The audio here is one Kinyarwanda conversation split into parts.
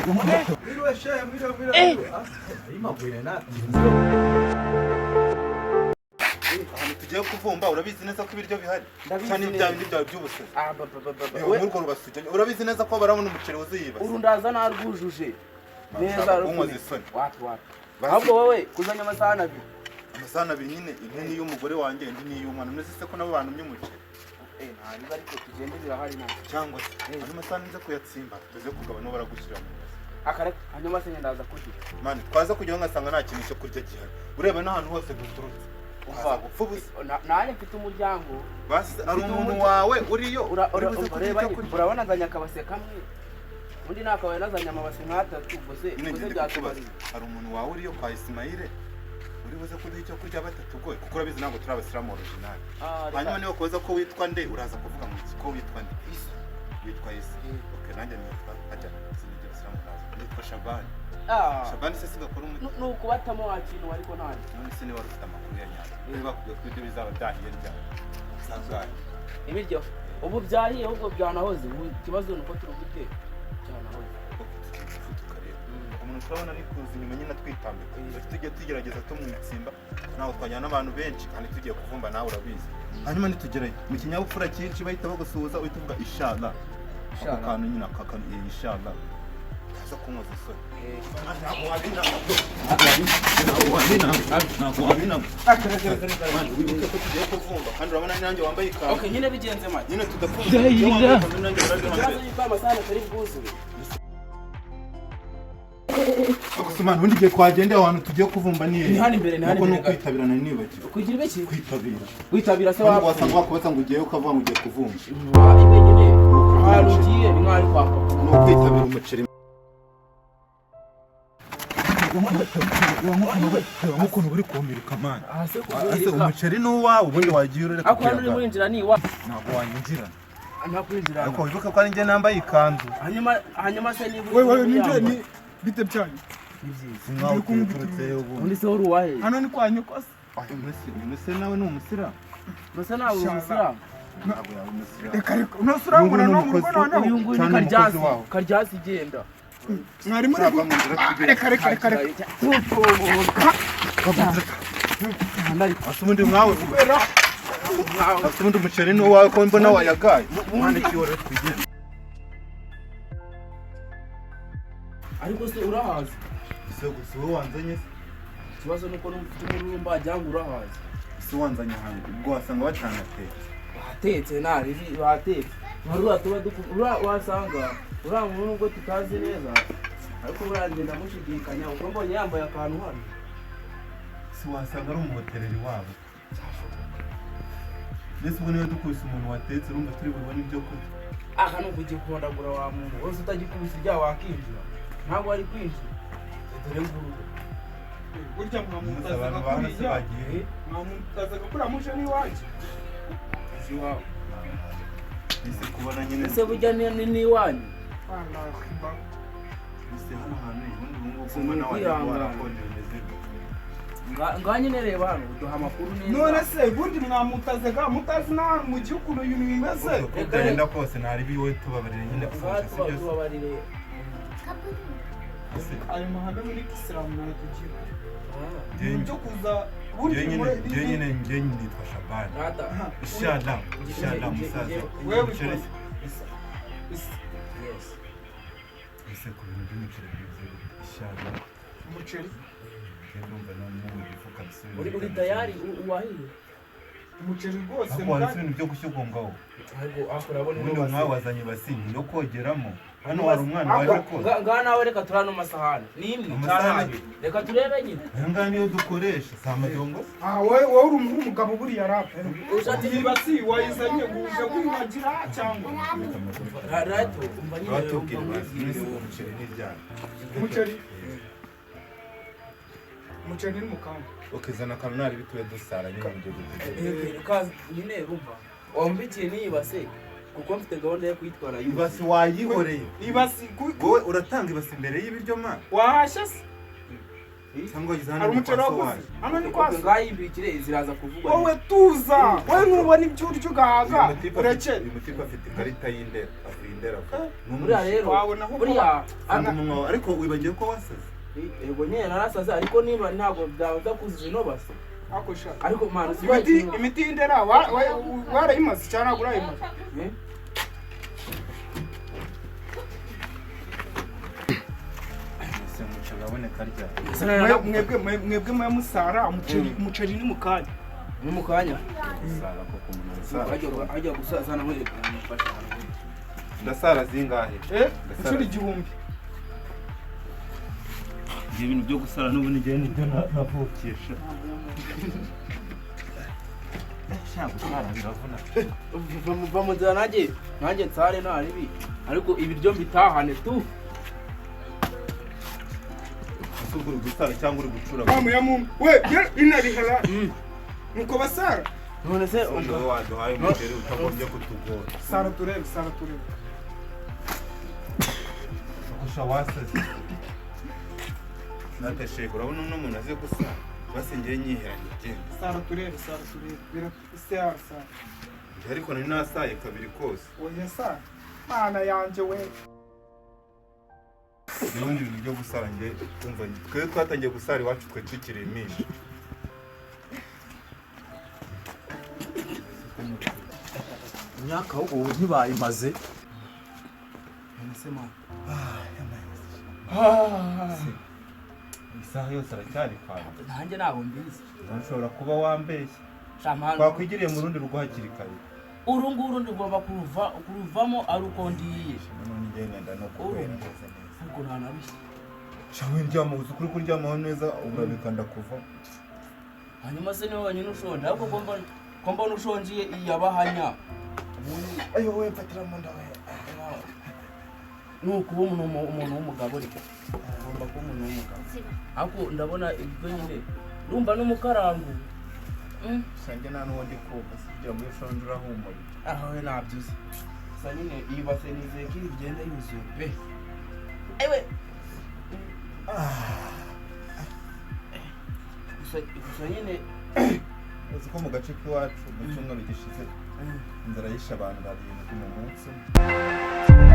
Mwiriwe shehe, mwiriwe, mwiriwe. Ayimaguye natinze. Ahantu tugiye kuvumba, urabizi neza ko ibiryo bihari? Ndabizi Cyane neza. bya bindi byawe by'ubusore. Ah, ba, ba, ba, ba, ba. Reba nk'urwo rubasujyanye, urabizi neza ko barabona umuceri wuzuye ibase. Uru ndaza narwujuje neza. Nshaka kunkoza isoni. Wapi, wapi. Basi. Ahubwo wowe kuzanye amasahani abiri. Amasahani abiri nyine, imwe ni iy'umugore wanjye, indi ni iy'umwana. None se ko nabo bantumye umuceri? Eh, nta ariko tugende, birahari nta. Cyangwa se ano masahani nze kuyatsimba, tuze kugabana, baragushyira mu nda. Akareka, hanyuma se ndaza kurya. Mani, twaza kujyaho ngasanga nta kintu cyo kurya gihari, ureba n'ahantu hose duturutse, waza gupfa ubusa. Nanjye mfite umuryango. Basi ari Mfite umuntu wawe uriyo uri buze kurya ureba icyo nyine, kurya? Urabona nzanye akabase kamwe, undi nakabaye nazanye amabase nk'atatu, ubwo se Nyine ubwo se ngende kukubaza. byatumariye? Hari umuntu wawe uriyo kwa Isimayire uri buze kuduha icyo kurya batatugoye? Kuko urabizi ntabwo turi abasilamu original. Ah, reka. Hanyuma niba kubaza ko witwa nde, uraza kuvuga ngo iki? Ko witwa nde? Isa. Witwa Isa? Okay, nanjye nitwa ajya sinigera abasilamu nazo, nitwa Shabani. Ah. Shabani se sigakora umuti? Ni ukubatamo wa kintu ariko ntabwo. None se niba wari ufite amakuru ya nyayo, niba bakubwiye ko ibyo bizaba byahiye ryari, sangahe? Ibiryo ubu byahiye, ahubwo byanahoze. Ubu ikibazo ni uko turi guteka byanahoze. Tukareba umuntu turabona ari kuza inyuma nyine atwitambika, tujye tugerageza tumwitsimba, ntabwo twajyana n'abantu benshi kandi tugiye kuvumba, nawe urabizi. Hanyuma nitugerayo, mu kinyabupfura cyinshi bahita bagusuhuza, uhita uvuga "Inshallah". Ako Inshallah. kantu nyine, aka kantu, inshallah, kaza kunkoza isoni. Ntabwo wabinama, ntabwo wabinama, ntabwo wabinama. Man, wibuke ko tugiye kuvumba kandi urabona nanjye wambaye ikanzu. Okay, nyine bigenze make. Nyine tudapfumba ibyo wambaye ikanzu, nanjye Ikibazo barabihambaye. ni uko amasahani atari bwuzure. Gusa man, ubundi igihe twagendeye ahantu tugiye kuvumba ni Ni hano imbere, ni hano Nuko ni imbere. ukwitabira, nari nibagiwe. Kugira ibiki? Kwitabira. Witabira se? Kandi Wapfuye. wasanga bakubaza ngo ugiyeyo, ukavuga ngo ugiye kuvumba. Ibe nyine ahantu ugiye ni nk'aho ari kwa papa. Ni ukwitabira umuceri. Nk'ukuntu buri kumirika, man. Aha se? Ese Kuguririka. umuceri ni uwawe? Ubundi wagiye urereka. Ako hano uri murinjira ni iwa. Ntabwo wanyinjirana. Ntakwinjirana. Ariko wibuke ko ari njye nambaye ikanzu. Hanyuma se niba Wewe, wewe, ninjye ni bite byanyu? Ni byiza. Nkaho uturutse ubundi. Ubundi se wari uwahe? Hano ni kwa nyoko se? None se nawe ni umusilamu? Mbese nawe uri umusilamu? Ntabwo yaba umusilamu. Reka reka, unose urangura no mu rugo noneho. Uyu nguyu ni Cyane umukozi Karyasi. wawe. Karyasi igenda. Mwari muri Nava mu nzira Ah, tugende. reka reka reka reka. Ase ubundi mwawe, ase ubundi umuceri ni uwawe ko mbona wayagaye? Mwana, ikiyorero, twigende. Ariko se urahazi? Se gusa wowe wanzanye se? Ikibazo ni uko n'ufite umururumba wagira ngo urahazi. Se wanzanye ahantu ubwo wasanga batanatetse. Batetse nta ribi, batetse nka ruriya tuba uriya wasanga uriya muntu, nubwo tutazi neza, ariko buriya ngenda mushidikanya kuko mbonye yambaye akantu hano. Se wasanga ari umuhotereri wabo? Mbese ubwo niba dukubise umuntu watetse, urumva turi bubone ibyo kurya? Aha ni ukugikondagura wa muntu wese, utagikubise ibyaha wakinjira, ntabwo wari kwinjira, dore nguru. Burya Umunsi mwamutazaga abantu ba hano se kuriya. bagiye? Mwamutazaga kuriya muje n'iwanjye. Si iwawe. Ese kubona nyine. Ese burya ni iwanyu? Allahu Akbar. Ese hano hantu ubundi ubu ngubu Si mbona wagira ngo ukwihangana. warakonje, bimeze gute? Nga nyine reba hano uduha amakuru neza. None se ubundi mwamutazaga mutazi n'ahantu mu gihugu ukuntu ibintu bimeze? Uko byagenda kose ntari iwe, tubabarire nyine Nga pfusha, si tuba byo se? tubabarire. Ese Ayo mahame muri kisilamu ntabwo Ah, njye byo kuza burya njye nyine njye nyine nitwa Shabani. Rata. Inshallah, inshallah, musaza. Wewe Umuceri. witwa Isa? Isa. Yes. Ese ku bintu by'umuceri bimeze gute? Inshallah. Umuceri. Njye ndumva no mu gifu kabisa. Uri tayari uwahiye? Umuceri rwose. Ariko wanditse ibintu byo gushyugungaho. Ariko aho urabona Ubundi ino mwawe base. wazanye ibasi yo kogeramo, hano hari umwana waje koga. Nga nawe reka turano amasahani ni imwe Amasahani? cyangwa abiri, reka turebe nyine. Aya ngaya niyo dukoresha, si amadongo se? Ah, wowe uri umugabo buriya rap. Ushatse Iyi basi wayizanye ngo uje kwiyuhagira cyangwa? Rato, umva nyine. Batubwira Umva basi nkubwire. mwese, umuceri n'iryana. Umuceri. Umuceri ni mukamba. Ukizana akantu ntari bituye dusara nyine mu gihe dutegereje. Eh, kazi nyine urumva wambikiye niyibase kuko mfite gahunda yo kuyitwara yuzuye. Ibasi wayihoreye. Ibasi Wowe uratanga ibasi imbere y'ibiryo, man? Wahashye se? Cyangwa wagize hano Hari ni umuceri kwa so waguze? waje? Hano ni kwa so. Ngayimbikire ziraza kuvugwa. Wowe tuza. Wowe nubona ibyo urya ugahaga. Uyu mutipe Ureke. afite ikarita y'indera, avuye. indera vuba. Buriya rero Wabona aho buriya Funga umunwa wawe, ariko wibagiwe ko wasaze. Yego nyine narasaze, ariko niba ntabwo byaza kuzuza ino base. Ako sha. Ariko man, uzi Imiti, imiti y'indera warayimaze cyangwa ntabwo urayimaze? Eh? Ese umuceri uraboneka ryari? Mwebwe mwe musara umuceri, umuceri ni mu kanya. Ni mu kanya. Gusara koko umuntu arasara. Ajya gusaza nkwereka mufasha. Ndasara zingahe? Eh, inshuro 1000. Ibyo bintu byo gusara n'ubundi njyewe nibyo navukisha. Sha, gusara biravuna. Va mu nzira, nanjye nsare nta ribi, ariko ibiryo mbitahane tu. Ese ubwo uri gusara cyangwa uri gucura? Wa muyamu we inarihala nuko basara. None se Ubundi wowe waduhaye umuceri utagombye kutugora. Sara turebe, sara turebe. Sha, wasaze. Nate sheke, urabona uno muntu azi gusara. Basi njyewe nyiheranye genda. Sara turebe, sara turebe. Bira sara sara. Njye ariko nari nasaye kabiri kose. Oya sara. Mana yanjye we. N'ubundi bintu byo gusara njye umva twe twatangiye gusara iwacu twe tukiri impinja. Imyaka ahubwo ubu ntibayimaze. None se man, Isaha yose aracyari kwawe. Nanjye ntabwo mbizi. Ushobora kuba wambeshye. Sha man, Twakwigiriye mu rundi rugo hakiri kare. Uru nguru ndigomba kuruvamo ari uko ndiye. None njye nenda no kuguhera neza neza. Ariko nta nabishye. Sha, we ndyama, uzi ukuri kuryamaho neza urabikanda kuva. Hanyuma se niwe wenyine ushonje? Ariko ko mbona ushonje iyabahanya. Ayo we, mfatira mu nda we. Ni ukuba umuntu w'umugabo, ariko ugomba kuba umuntu w'umugabo. Ariko ndabona ibyo nyine ndumva n'umukarango. Sha, njye nta n'uwo ndi kumva kugira ngo iyo ushonje urahumura. Aho we ntabyo uzi. Gusa nyine iyi base nizeye ko igenda yuzuye pe. Ewe, gusa nyine Uzi ko mu gace k'iwacu mu cyumweru gishize inzara yishe abantu 7 mu munsi umwe.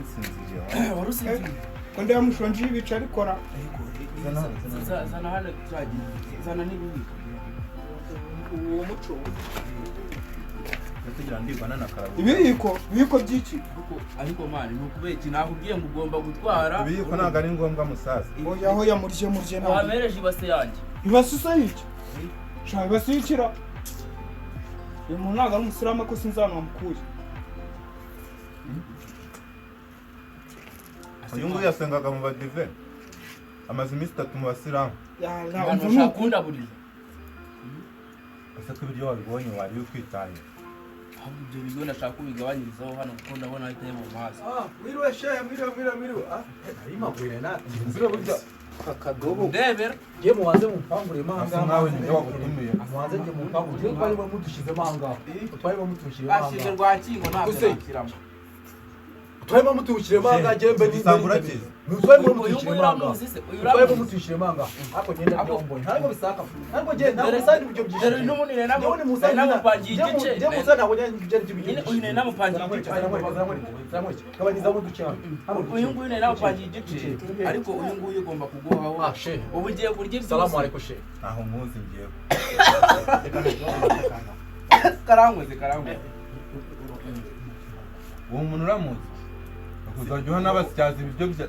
Nsinziriye wa. Wari usinziriye? Ko ndamushonje ibica arikora. Zana hano, zana hano. Zana hano turagiye, zana n'ibiyiko. Uwo muco. Tugira ndibana na karabo. Ibiyiko, ibiyiko by'iki? Ariko man, ni ukubera iki nakubwiye ngo ugomba gutwara? Ibiyiko ntabwo ari ngombwa musaza. Oya hoya, murye murye nawe. Wampereje ibase yanjye. Ibase isa y'iki? Sha, ibase y'ikira. Uyu muntu ntabwo ari umusilamu, ko sinzi ahantu wamukuye. Uyu nguyu yasengaga mu badive. Amaze iminsi 3 mu basilamu. Yala, Abantu umva bashaka nuko. kundaburiza. Ese ko ibiryo wabibonye wari utwitaye? Ahubwo ibyo biryo ndashaka kubigabanyirizaho hano kuko ndabona ahita mu mazi. Ah, wiriwe shehe, mwiriwe, mwiriwe, mwiriwe. Ah, nari na Inzira burya akadobo. Ndebera. Ngiye mubanze mumpanguremo aha Asa ngaha. nkawe ninde wagutumiye? Mubanze ngiye mumpangure. Ngiye twari mudushizemo aha ngaha. Twari mutushyiremo aha Bashize ngaha. rwa kingo ntabwo Use. nashyiramo. Twari mutushyiremo aha ngaha, ngiye mbe Igisambo urakizi? Twari Uyu nguyu mutushyiremo aha ngaha. uramuzi se? Uyu Twari uramuzi? mutushyiremo aha ngaha. Ariko ngenda Ako- mbonye. Ntabwo bisaka. Ntabwo ngiye ntabwo bisa n'ibyo byinshi. Dore n'ubundi nari Njyewe ni musa namupangiye igice. Njyewe musa ntabwo njye ibyo ari byo. Nyine uyu nari namupangiye igice. Gabanyirizamo uduce hano. Hano Uyu nguyu nari namupangiye igice, ariko uyu nguyu ugomba kuguhaho. Ah, shehe. Ubu ugiye kurya Salamu byose. alaikum shehe. Ntaho nkuzi ngewe. Karankoze, karankoze. Uwo muntu uramuzi? Uzajya uha n'abasyaza ibiryo bya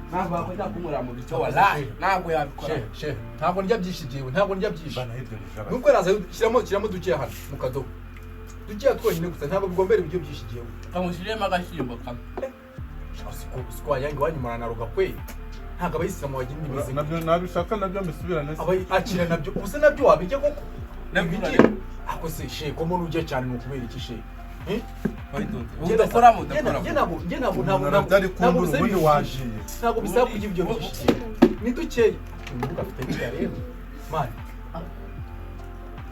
Ntabwo wakongera kunywera mu biryo, wallahi ntabwo yabikora. Shehe, shehe. Ntabwo ndya byinshi jewe, ntabwo ndya byinshi. Bana ibyo nijaba. Nuko yaraza shyiramo dukeya hano mu kadobo. Dukeya twonyine gusa, ntabwo bigombera ibiryo byinshi jewe. Kamushyiremo agashyimbo kamwe. Siko wayange wanyumara na roga kwe. Ntabwo abayisilamu bagira imizi. Nabyo nabishaka nabyo mbisubirane se. Abayi akira nabyo, ubusa nabyo wabirya koko. Nabyo Ibiryo. Ako se shehe, ko mbona urya cyane ni ukubera iki shehe? Eh? Udakoramo, udakoramo. Njye ntabwo njye ntabwo ntabwo Umuntu arabyari ntabwo kumbura bisaba ubundi ibintu wagiye. byinshi. Ntabwo bisaba kurya ibyo byinshi. Ni dukeya. Uyu muhungu afite inzira rero. Mani,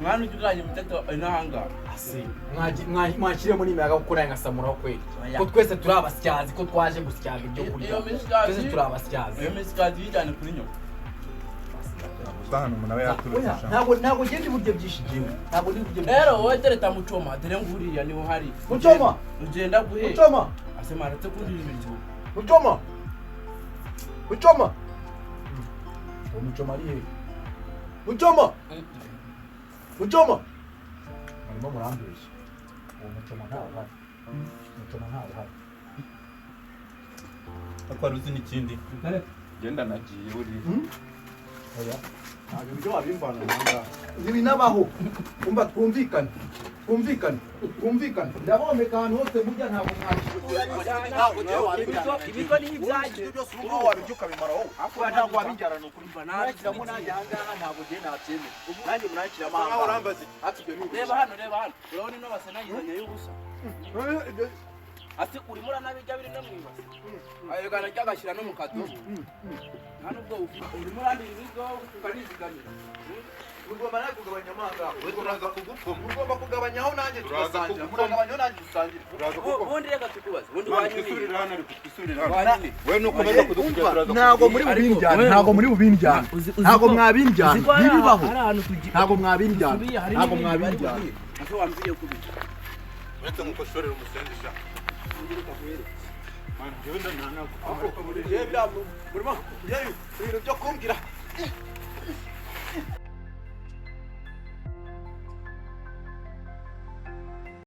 Mwana ujya uganya imiteto inahanga. Ase mwashyiremo n'imiyaga kuko nawe nkasamuraho kweli. Oya. Ko twese turi abasyazi, ko twaje gusyaga ibyo kurya. Iyo misigati. Twese turi abasyazi. Iyo misigati yijyane kuri nyoko. Gusa hano umuntu aba yaturutse Oya, sha. ntabwo ngenda iburyo byinshi jyewe. Ntabwo ndi buryo byinshi. Rero wowe tereta mucoma, dore nguriya niho hari. Mucoma! Ugenda guhe. Mucoma! Ase maretse kundira ibiryo. Mucoma! Mucoma! Uwo Mucoma ari hehe? Mucoma! Mucoma! Murimo murambeshya. Uwo Mucoma ntawe uhari. Mucoma ntawe uhari. Ariko wari uzi n'ikindi, genda nagiye buriya. Oya. Ntabwo ibyo wabimvana ahangaha. Ntibinabaho. Umva twumvikane. Twumvikane. Twumvikane. Ndabomeka ahantu hose mujya ntabwo mwabishobora. Ntabwo njyewe wabijyana. Ibigo ni ibyanjye. Ibyo byose ubu ngubu wabijya ukabimara wowe. Ntabwo wabijyana ni ukuri. Murashyiramo nanjye ahangaha ntabwo njye nabyemera. Nanjye murashyiramo Nkaho ahangaha. urambaza iki? Ati ibyo ni Reba hano, reba hano. Urabona ino base nayizanye y'ubusa. Ati urimo uranabijya biri no mu ibase. Ayo gana ryagashyira no mu kadobo. Nta nubwo urimo urandira ibigo ukanizigamira. Ugomba nawe kugabanya amanga. Wowe turaza kugukoma. Ugomba kugabanyaho nanjye Turaza tugasangira. kugukoma. Muragabanyaho nanjye dusangira. Turaza kugukoma. Ubundi reka tukubaze. Ubundi Mwana, wanyumire. twisurire hano ariko twisurire hano. Wanyumire. Wowe nukomeza kudukurikira turaza Ntabwo muri Ariko, bubinjyana, wewe- ntabwo muri bubinjyana. Ntabwo mwabinjyana, ntibibaho. Hari ahantu tugiye. Ntabwo mwabinjyana, Dusubiye, hari ntabwo n'ibindi bari mwabinjyana. buduhe. Ase wambwiye kubijya. Uretse nkukoshorera umusenzi sha. Mwana, njyewe ndananagwa. Ibintu byo kumbwira